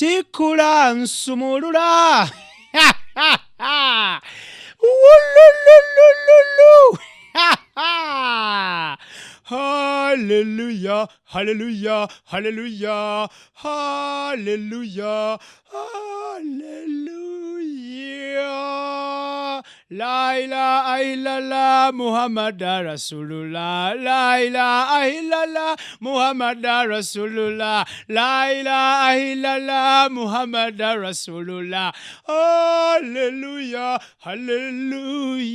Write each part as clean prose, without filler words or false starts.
Tikula nsumulula. Wululululu. Hallelujah, hallelujah, hallelujah, hallelujah, hallelujah. La ilaha illallah Muhammad Rasulullah. La ilaha illallah Muhammad Rasulullah. La ilaha illallah Muhammad Rasulullah. Hallelujah, hallelujah.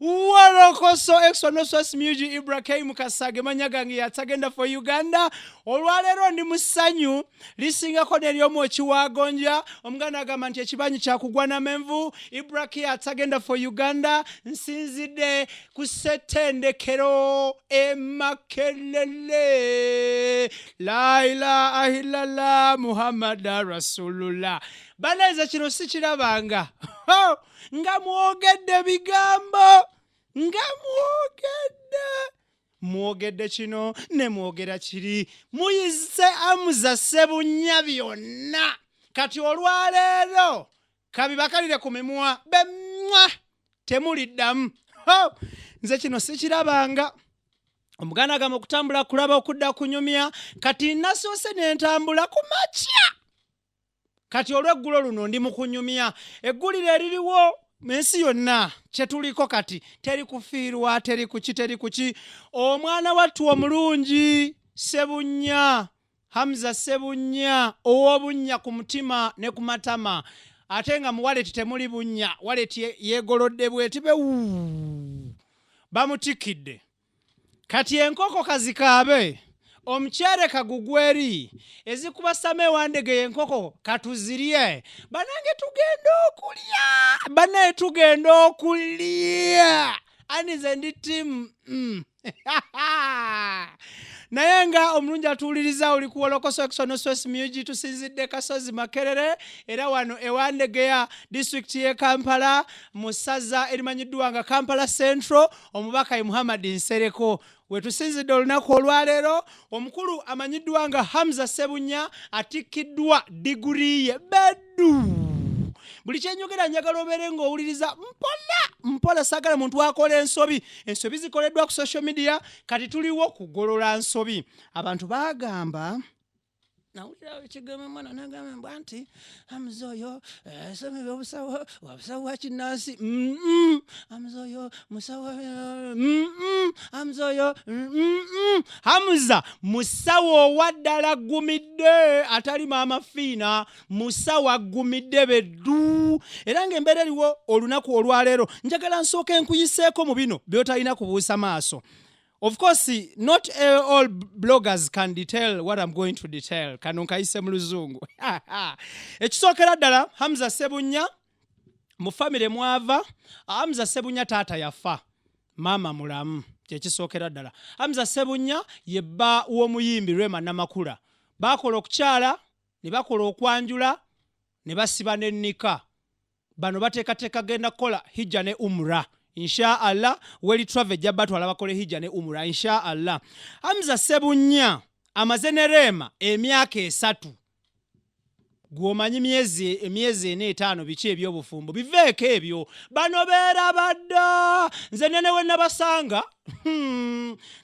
Walokoso exonoswas music Ibrahim Kasage manya gange yatagenda for Uganda. Olwaleero ndi mu ssanyu lisingako n'ery'omwoki wa gonja. Omuganda agamba nti ekibanyi kyakugwa na menvu. Ibrahim atagenda for Uganda. Nsinzidde ku ssettendekero e Makerere. La ilaha illallah Muhammad Rasulullah. Banange kino sikirabanga. Nga mwogedde bigambo, nga mwogedde kino ne mwogera kiri, muyise Hamza Ssebunya byonna. Kati olwaleero kabibakalire ku mimwa bemwa, temuliddamu. Nze kino sikirabanga. Omuganda agamba okutambula kulaba okudda kunyumya. Kati nasoose nentambula ku makya, kati olw'eggulo luno ndi mu kunyumya. Eggulire eririwo ensi yonna kyetuliko kati, teri kufiirwa, teri kuki, teri kuki. Omwana wattu omulungi Ssebunya, Hamza Ssebunya, ow'obunnya ku mutima ne ku matama, ate nga mu waleti temuli bunnya, waleti yeegolodde bweti be bamutikidde. Kati enkoko kazikaabe, omuceere kagugwa eri, ezikuba sama ewandege enkoko katuzirye. Banange tugenda okulya, banaye tugenda okulya. Ani nze ndi tiimu Naye nga omulungi atuwuliriza oli ku Wolokoso Exonoswes Mugi, tusinzidde Kasozi Makerere, era wano ewandegeya, disitulikiti y'e Kampala, mu ssaza erimanyiddwa nga Kampala Central. Omubaka ye Muhammad Nsereko. Wetusinzidde olunaku olwaleero, omukulu amanyiddwa nga Hamza Ssebunya atikkiddwa diguri ye beddu. Buli kyenjogera njagala obeere ng'owuliriza mpola mpola, saagala muntu akola ensobi. Ensobi zikoleddwa ku social media, kati tuliwo kugolola nsobi. Abantu bagamba, nawulira ekigambo, omwana nagamba mbwa nti Hamza oyo asoma ebyobusawo, wabusawo bwa kinnansi. Hamza oyo musawo. Hamza oyo. Hamza musawo owaddala aggumidde, atali Maama Fiina, musawo aggumidde beddu. Era ng'embeera eriwo olunaku olwaleero, njagala nsooka enkuyiseeko mu bino by'otalina kubuusa maaso. Of course, not all bloggers can detail what I'm going to detail. Kano nkayise mu luzungu. Ekisookera ddala, Hamza Ssebunya mu famire mwava, Hamza Ssebunya taata yafa, maama mulamu. Kyekisookera ddala. Hamza Ssebunya ye bba w'omuyimbi Rema Namakula. Baakola okukyala, ne bakola okwanjula, ne basiba n'ennika. Bano bateekateeka genda kukola hijja ne umra, insha Allah. Weli Travel ejja batwala bakole hijja ne umra, insha Allah. Hamza Ssebunya amaze ne Rema emyaka 3. Gw'omanyi emyezi 4, 5, biki ebyobufumbo biveeko ebyo. Bano beeraba dda. Nze nene we nabasanga,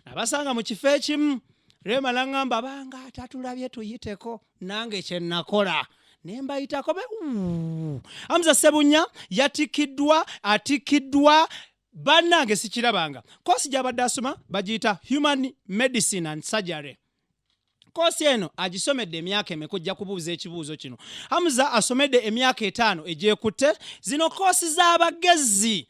nabasanga mu kifo ekimu. Rema naŋŋamba banga atatulabye tuyiteko, nange kye nakola ne mbayitako be. Hamza Ssebunya yatikiddwa, atikiddwa. Bannange sikirabanga. Koosi gy'abadde asoma bagiyita Human Medicine and Surgery. Koosi eno agisomedde emyaka emeka? Ojja kubuuza ekibuuzo kino. Hamza asomedde emyaka 5 egyekutte. Zino koosi z'abagezi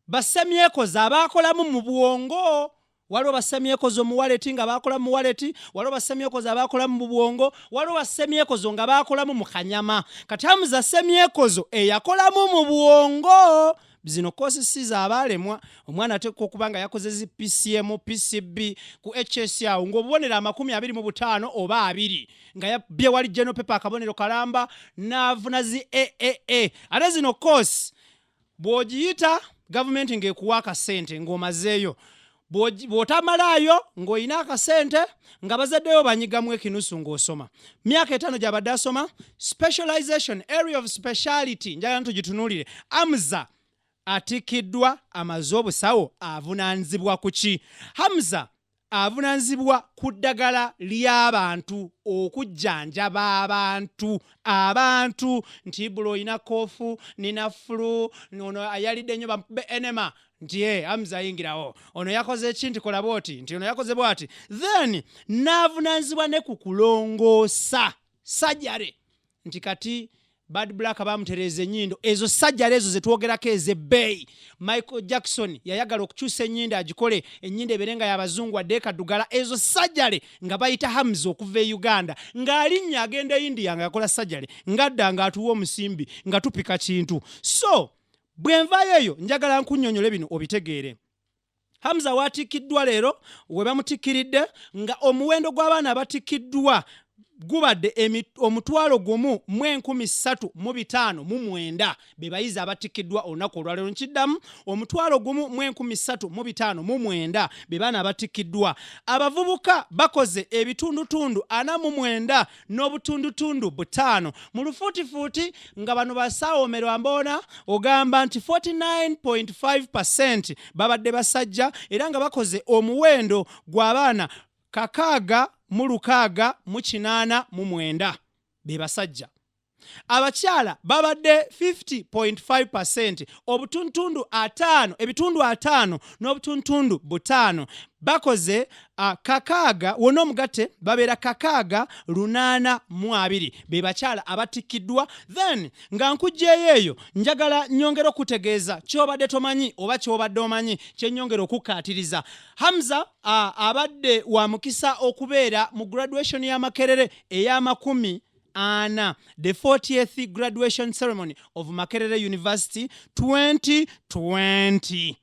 basemyekozo abaakolamu mu bwongo. Waliwo basemyekozo mu waleti nga baakolamu mu waleti, waliwo basemyekozo abaakolamu mu bwongo, waliwo basemyekozo nga baakolamu mu kanyama. Kati Hamza semyekozo eyakolamu mu bwongo. Zino koosi si z'abaalemwa. Omwana ateekwa okuba nga yakoze zi PCM, PCB ku HS awo ng'obubonero 25 oba 20, nga yabbye wali general paper akabonero kalamba n'avuna zi AAA. Ate zino koosi bw'ogiyita, gavumenti ng'ekuwa akasente ng'omazeeyo. Bw'otamalaayo ng'olina akasente nga bazaddeyo banyigamu ekinusu ng'osoma myaka 5 gy'abadde asoma. Specialization, area of speciality, njagala ntugitunuulire. Hamza atikkiddwa, amaze obusawo, avunaanyizibwa ku ki? Hamza avunaanyizibwa ku ddagala ly'abantu, okujjanjaba abantu nti bula olina cough, nina flu, ono ayalidde nnyo, bamukube enema, nti e Hamza ayingirawo, ono yakoze ki, nti kola bwoti, nti ono yakoze bwati. Then n'avunaanyizibwa ne ku kulongoosa, surgery, nti kati Bad Black bamutereeza ennyindo, ezo surgery ezo zetwogerako ez'ebbeeyi. Michael Jackson yayagala okukyusa ennyindo, agikole ennyindo ebeere nga yabazungu adde ekaddugala. Ezo surgery nga bayita Hamza okuva e Uganda, ng'alinnya agenda e India, nga yakola surgery, ng'adda ng'atuwa omusimbi nga tupika kintu. So bwe nvaayo eyo, njagala nkunnyonnyole bino obitegeere. Hamza watikkiddwa leero, we bamutikkiridde nga omuwendo gw'abaana abatikkiddwa gubadde 1 359 be bayizi abatikkiddwa olunaku olwaleero. Nkiddamu, 1 359 be baana abatikkiddwa. Abavubuka bakoze ebitundutundu 49.5 mu lufuutifuuti, nga bano basaawomerwa mboona ogamba nti 49.5 babadde basajja, era nga bakoze omuwendo gw'abaana 6689 be basajja. Abakyala babadde 50.5, obutuntundu 50, ebitundu 50.5, bakoze 60 wonna omugatte babeera 682 be bakyala abatikkiddwa. Then nga nkugjeyo eyo, njagala nyongera okutegeeza kyobadde tomanyi oba kyobadde omanyi, kyenyongera okukkaatiriza. Hamza abadde wa mukisa okubeera mu graduation ya Makerere ey'ama-40, the 40th graduation ceremony of Makerere University 2020.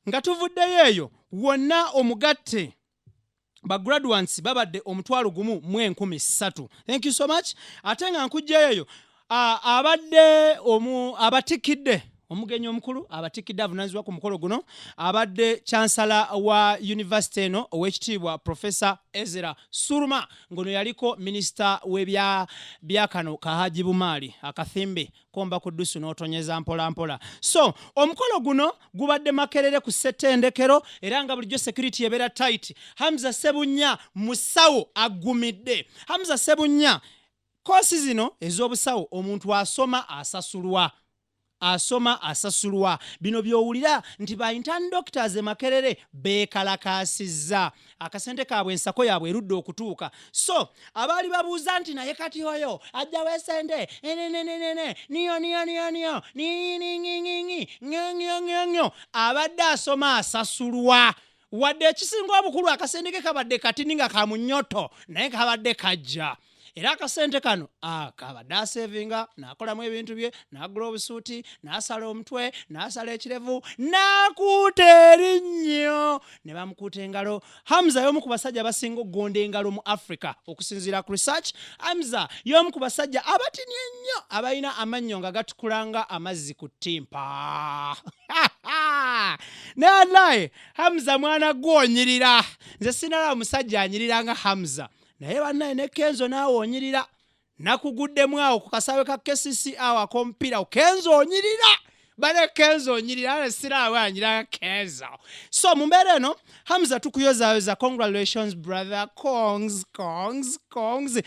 Nga tuvuddeyo eyo wonna omugatte bagraduates babadde 1 300. Thank you so much. Ate nga nkugjayo eyo, abadde abatikidde omugenyi omukulu, abatikidde avunanyizibwa ku mukolo guno abadde chancellor wa university eno, owekitiibwa Professor Ezra Suruma, ngono yaliko minisita w'ebya byakano Kahaji Bumaali akathimbe komba ku ddusu n'otonyeza mpola mpola. So omukolo guno gubadde Makerere ku ssettendekero, era nga bulijjo security ebeera tight. Hamza Sebunya musawo agumidde. Hamza Sebunya, koosi zino ez'obusawo omuntu asoma asasulwa, asoma asasulwa. Bino by'owulira nti ba intern doctors e Makerere beekalakaasizza akasente kaabwe, ensako yaabwe erudde okutuuka. So abaali babuuza nti naye kati oyo ajjawo esente enenenenene niyo niyo niyo niyo niningingingi ngyo, abadde asoma asasulwa. Wadde ekisinga obukulu akasente ke kabadde katini nga kamunyoto, naye kabadde kajja, era akasente kano kabadde asevinga n'akolamu ebintu bye, n'agula obusuuti, n'asala omutwe, n'asala ekirevu, n'akuuta erinnyo ne bamukuuta engalo. Hamza y'omu ku basajja abasinga okugonda engalo mu Africa okusinziira ku research. Hamza y'omu ku basajja abatini ennyo abalina amannyo nga gatukula nga amazzi ku ttimpa. Naye Hamza mwana gwonyirira, nze sinalaba musajja anyirira nga Hamza. Naye bannaye ne Kenzo naawe onyirira, nakuguddemu awo ku kasaawe ka KCC awo ak'omupiira. Kenzo onyirira, bale Kenzo onyirira, ale siraawe anyirira Kenzo. So mu mbeera eno, Hamza tukuyozayoza, congratulations brother, congs congs congs.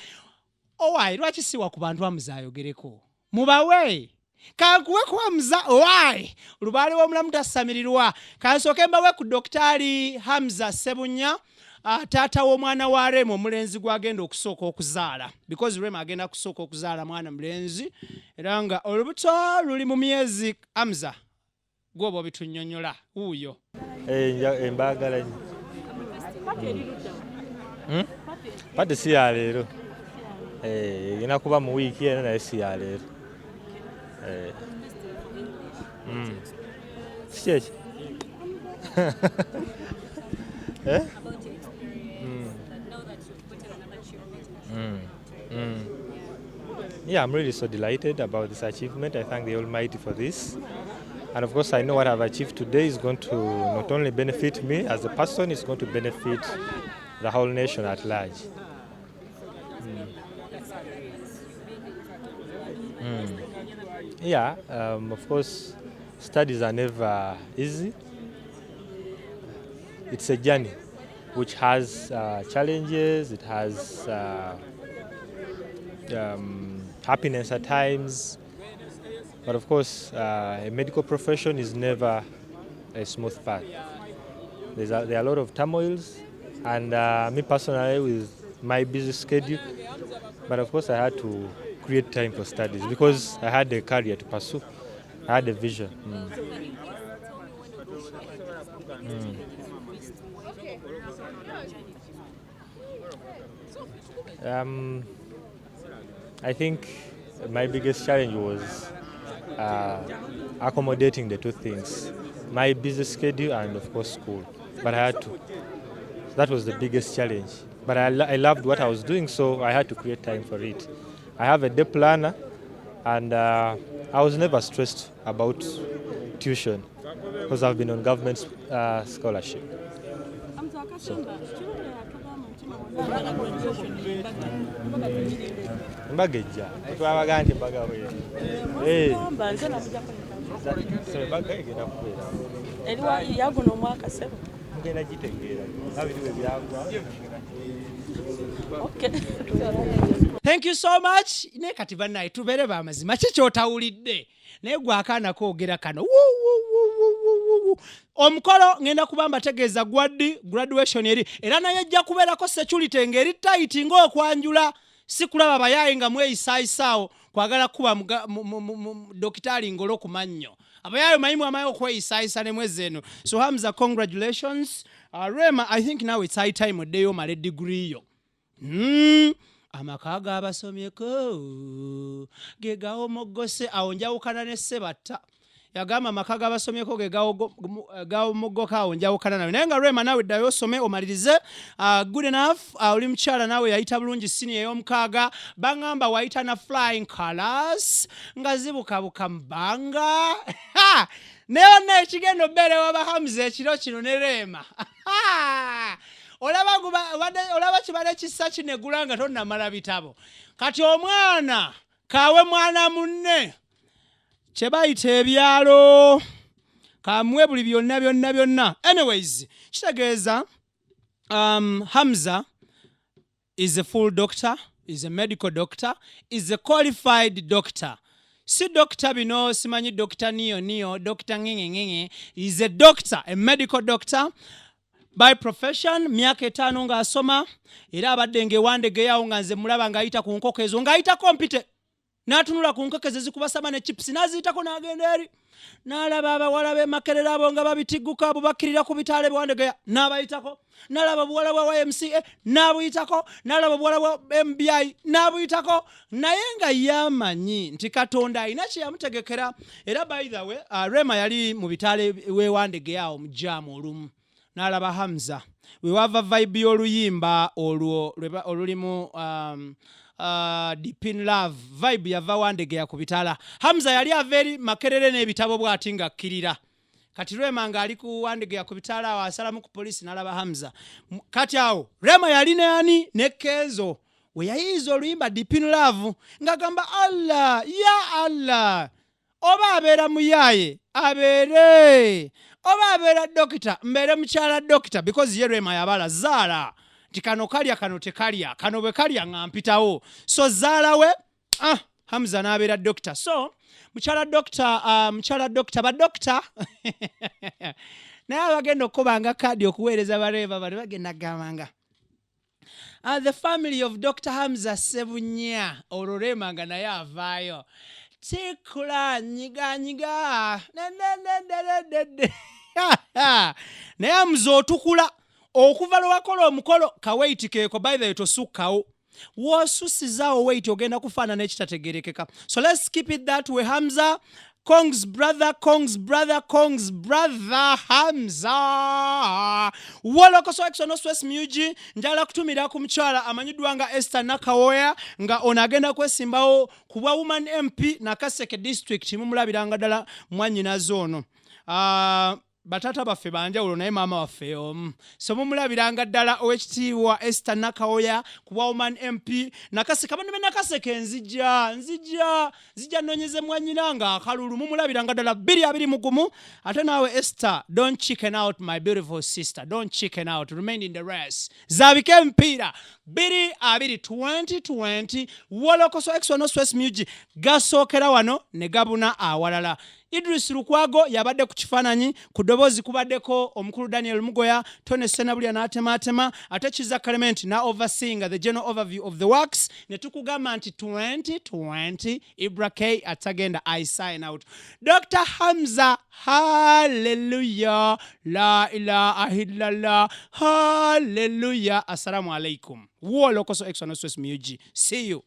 Owaayi, lwaki siwa ku bantu Hamza ayogereko? Mubawe kankuwe ku Hamza. Owaayi, lubaale w'omulamu tasamirirwa. Kansooke mbawe ku Dokitaali Hamza Sebunya, taata w'omwana wa Rema omulenzi gwagenda okusooka okuzaala, because Rema agenda kusooka okuzaala mwana mulenzi, era nga olubuto luli mu myezi. Hamza, gwoba obitunnyonnyola wuuyo. Eh, mbaagala nnyo. Hmm? Party si ya leero. Eh, egenda kuba mu wiiki eno, naye si ya leero. Eh. Kiki ekyo? Eh? Yeah, I'm really so delighted about this achievement. I thank the Almighty for this. And of course, I know what I've achieved today is going to not only benefit me as a person, it's going to benefit the whole nation at large. Yeah, of course, studies are never easy. It's a journey which has challenges, it has happiness at times. But of course, a medical profession is never a smooth path. There are a lot of turmoils, and me personally, with my busy schedule, but of course, I had to create time for studies because I had a career to pursue. I had a vision. I think my biggest challenge was accommodating the two things, my busy schedule and of course school. But I had to. That was the biggest challenge. But I loved what I was doing, so I had to create time for it. I have a day planner, and I was never stressed about tuition because I've been on government scholarship. So. Embaga ejja, twabaga nti embaga bweri. Embaga egenda kubeera Yaguno omwaka, sebo. Mugenda gitegeera nga biri bwe byagwa. Okay. Thank you so much. Naye kati bannaye, tubeere bamazima, ki kyotawulidde? Naye gwe akaana koogera kano. Wu, wu, wu, wu, wu, wu. Omukolo ngenda kuba mbategeeza gwaddi graduation eri, era naye ejja kubeerako security ng'eri tight ng'okwanjula. Si kulaba bayaayi nga mweyisaayisaawo kwagala kuba dokitaali ngolo ku mannyo. Abayaayi omanyi mwamaye okweyisaayisa ne mwezi eno. So Hamza, congratulations. Rema, I think now it's high time oddeyo omale degree yo. Amaka g'abasomyeko ge gawomogose. Awo njawukana ne Sebatta, yagamba amaka g'abasomyeko ge gawomogoka. Awo njawukana nawe, naye nga Rema naawe ddayo osome omalirize. Good enough. Oli mukyala naawe yayita bulungi siniya ey'omukaaga. Baŋŋamba wayita na flying colors nga zibukabuka mu bbanga. Naye bonna ekigenda obbeera waba Hamza ekiro kino ne Rema, olaba olaba kibala ekisa kinegula nga tonnamala bitabo. Kati omwana kawe mwana munne kye bayita ebyalo kamwe buli byonna byonna byonna. Anyways, kitegeeza Hamza is a full doctor, is a medical doctor, is a qualified doctor. Si doctor bino simanyi doctor niyo niyo doctor ngenge. Is a doctor, a medical doctor by profession. Myaka 5 ng'asoma, era abadde ng'ewandegeyawo nga nze mulaba ng'ayita ku nkoko ezo, ng'ayitako mpite n'atunula ku nkoko ezo ezikubasama ne chips, n'aziyitako n'agenda eri n'alaba abawala b'e Makerere abo nga babitigguka, abo bakkirira ku bitaala ebiwandegeya, n'abayitako, n'alaba obuwala bwa YMCA n'abuyitako, n'alaba obuwala bwa MBI n'abuyitako, naye nga yamanyi nti Katonda alina kye yamutegekera. Era by the way, Rema yali mu bitaala wewandegeya awo mu jaamu olumu n'alaba Hamza, wewava vibe y'oluyimba olwo olulimu Deep in Love. Vibe yava Wandegeya ku bitaala. Hamza yali ava eri Makerere n'ebitabo bw'ati ng'akkirira. Kati Rema ng'ali ku Wandegeya ku bitaala awo, asalamu ku poliisi n'alaba Hamza. Kati awo Rema yali ne ani ne Kenzo we yayiyiza oluyimba Deep in Love, ng'agamba, "Allah ya Allah, oba abeera muyaaye abeere, oba abeera dokita, mbeere mukyala dokita," because ye Rema yabala zaala nti kano kalya, kano tekalya, kano bwe kalya nga mpitawo. So zaala we, ah, Hamza n'abeera dokita. So mukyala dokita, mukyala dokita, badokita naye abagenda okukubanga kaadi okuweereza bareeva bali bagenda kugambanga, "The family of Dr. Hamza Sebunya." Olwo Rema nga naye avaayo tikula nyiganyiga nenenenenenene. Naye Hamza otukula okuva lwe wakola omukolo ka weight keeko. By the way, tosukkawo, woosusizaawo weight ogenda kufaanana ekitategerekeka. So let's keep it that way, Hamza. Kongs brother, Kongs brother, Kongs brother Hamza. Wolokoso Exo Stress Mugi njala kutumira ku mukyala amanyiddwa nga Esther Nakawoya nga ono agenda kwesimbawo ku bwa Woman MP Nakaseke District mumulabiranga ddala mwannyinaze ono. Bataata baffe banjawulo naye maama waffe omu so mumulabiranga ddala owekitiibwa Esther Nakawoya ku bwa Woman MP Nakaseke. Abantu be Nakaseke nzija nzija nzija nonyeze mwanyina nga akalulu mumulabiranga ddala 2021. Ate naawe Esther, don't chicken out, my beautiful sister, don't chicken out, remain in the race. Zaabika emipiira 2 2020 Wolokoso X1 Stress Music gasookera wano ne gabuna awalala. Idris Lukwago yabadde ku kifaananyi, ku ddoboozi kubaddeko omukulu Daniel Mugoya, Tony Senabulya n'atemaatema, ate Kiza Clement na overseeing the general overview of the works. Ne tukugamba nti 2020 Ibra K atagenda. I sign out. Dr Hamza, haleluya, la ilaha illallah, haleluya, assalamu alaikum. Wolokoso X1 Stress Music, see you.